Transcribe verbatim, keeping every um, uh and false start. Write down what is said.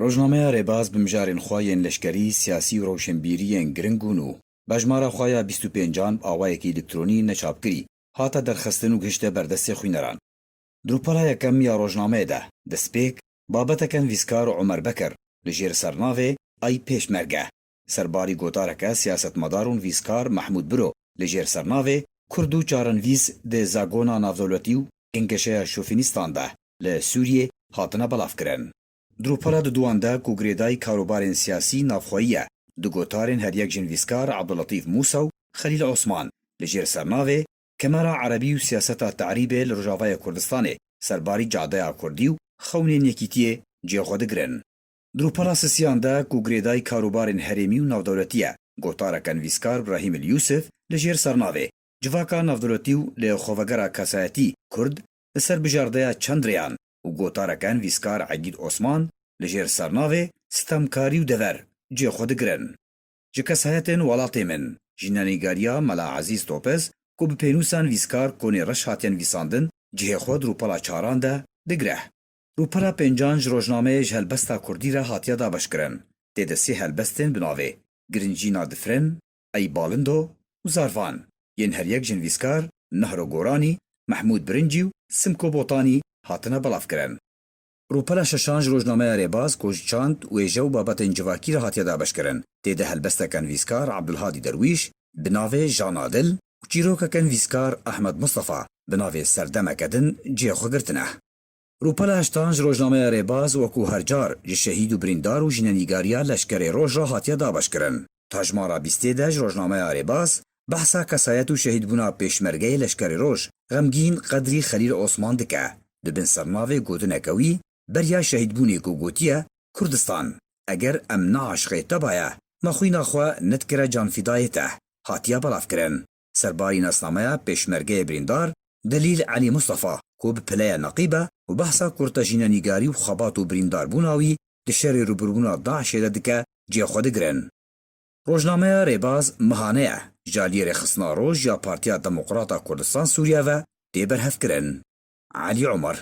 Rojnameya Rêbaz bi mijarên xwe yên leşkerî, siyasî û rewşenbîrî yên giring û nû, bi hejmara xwe ya bîst û pêncan bi awayekî elektronî neçapkirî, hate derxistin û gihişte ber destê xwîneran. Di rûpela yekem ya rojnameyê de, destpêk, babeteke nivîskar Omer Bekir li jêr sernavê Ey Pêşmerge, serbarî gotareke siyasetmedar û nivîskar Mehmûd Biro li jêr sernavê Kurd û çarenivîs di zagona navdewletî û gengeşeya şofînîstan de li Sûriyê hatine belavkirin. Di rûpela diduan de ku girêdayî karûbarên siyasî navxweyî ye, du gotarên her yek ji nivîskar Abdulletîf Mûsa û Xelîl Osman li jêr sernavê Kemera Erebî û siyaseta te'rîbê li Rojavayê Kurdistanê serbarî cadeya Kurdî û xewnên yekîtiyê cihê xwe digirin. Di rûpela sisiyan de ku girêdayî karûbarên herêmî û navdewletî ye, gotareke nivîskar Brahîm El Yûsif li jêr sernavê Civaka navdewletî û li xwevegera kesayetî Kurd li ser bijardeya çend rêyan û gotareke nivîskar Egîd Osman li jêr sernavê Sitemkarî û dever cihê xwe digirin. Ji kesayetên welatê min, jînenîgariya Mela Ezîz Topez ku bi pênûsa nivîskar Konê Reş hatiye nivîsandin, cihê xwe di rûpela çaran de digre. Rûpela pêncan ji rojnameyê ji helbesta kurdî re hatiye dabeşkirin. Tê de sê helbestên bi navê Girincîna Difrin, Ey Balindo û Zarvan yên her yek ji nivîskar Nehro Goranî, Mehmûd Birincî û Simko Botanî hatine belavkirin. Rûpela şeşan ji rojnameya Rêbaz ku ji çand, wêje û babetên civakî re hatiye dabeşkirin. Tê de helbesteke nivîskar Abdulhadî Derwîş bi navê Jana Dil û çîrokeke nivîskar Ehmed Mustafa bi navê Serdemeke Din cihê xwe girtine. Rûpela heştan ji rojnameya Rêbaz wekû her car ji şehîd û birîndar û jînenîgariya Leşkerê Roj re hatiye dabeşkirin. Di hejmara bîstê de ji rojnameya Rêbaz behsa kesayet û şehîdbûna pêşmergeyê Leşkerê Roj, Xemgîn Qedrî Xelîl Osman dike. Di bin sernavê gotineke wî, beriya şehîdbûnê ku gotiye, Kurdistan, eger em neaşiqê te baye, me xwîna xwe nedikire canfîdayê te, hatiye belavkirin. Serbarî nasnameya pêşmergeyê birîndar Delîl Elî Mustafa ku bi pileya neqîb e û behsa kurtejînenîgarî û xebat û birîndarbûna wî di şerê rûbirûbûna DAIŞê de dike, cihê xwe digirin. Rojnameya Rêbaz mehane ye, ji aliyê Rêxistina Roj ya Partiya Demokrat a Kurdistan Sûriye ve tê berhevkirin. Elî Omer,